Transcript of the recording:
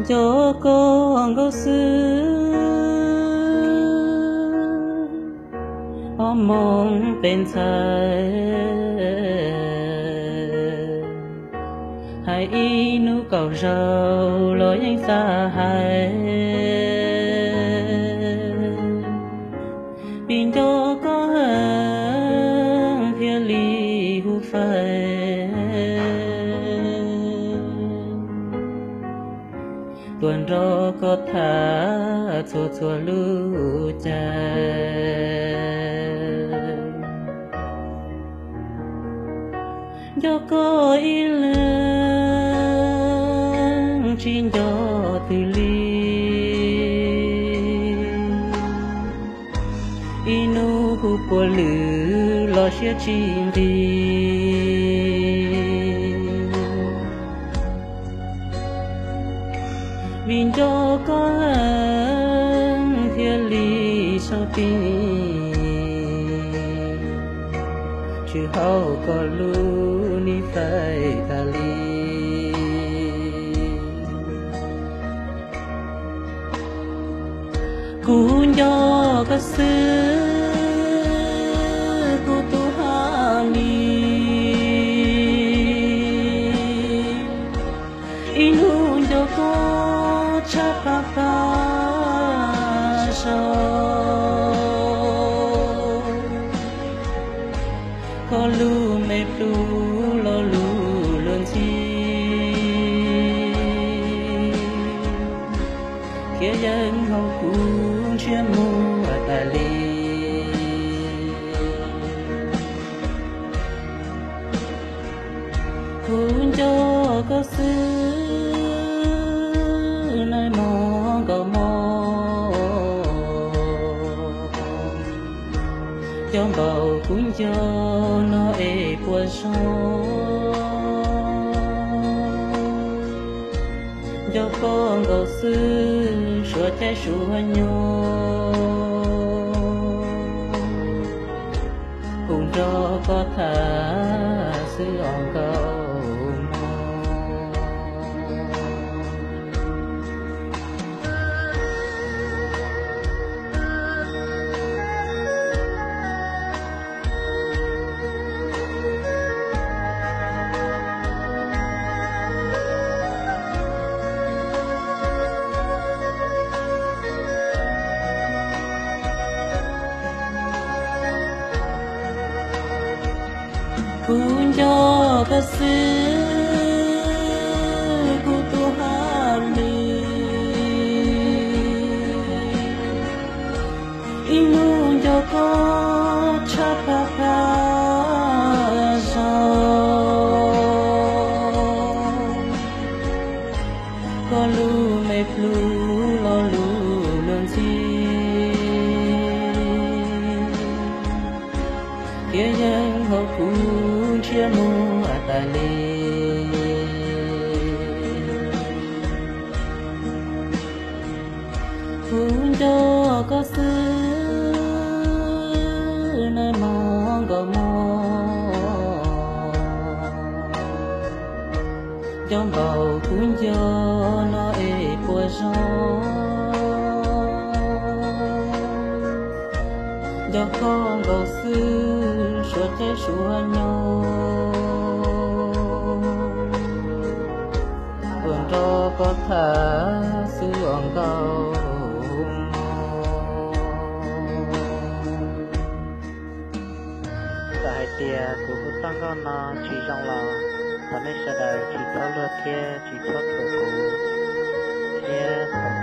Cov koj nkaus xwb, ob moos pes ntxhais, hais ib hnub kaum zaus los yeej xav hais. Vim nco koj heev thiaj li hu faib, tuaj nrog koj tham txhua txhua lub caij. Nco koj ib leeg tsis nco twg li, ib hnub hu puav lwm los siab tsis nqis. Vim nco koj heev thiaj li sau ti, tsis haum koj lub nis faib tas li. Kuv nco koj xwb, kuv tus haj mi, ib hnub nco koj tshaj pab pab sau. Koj lub me plub lo lus luag ntxhi, khiav yeej haum kuv ntshiab muag tas li. Kuv nco koj xwb, nag hmo nkaus hmo, nco npaum kuv nco no es puas zoo. Nco koj nkaus xwb, suav caij suav nyoog, kuv nrog koj tham xwb os nkaus hmo. Kuv nco koj xwb, kuv tus haj mi, ib hnub nco koj tshaj pab pab sau. Koj lub me plub lo lus luag ntxhi, khiav yeej haum kuv ntshiab muag tas li. Kuv nco koj xwb, nag hmo nkaus hmo, nco npaum kuv nco no es puas zoo. Nco koj nkaus xwb, suav caij suav nyoog, tuaj nrog koj tham xwb os nkaus hmo. Txawm hais tias kuv hu txoj nkauj no tsis zoo los thov nej sawv daws tsis txhob luag thiab tsis txhob thuam kuv, thiab thov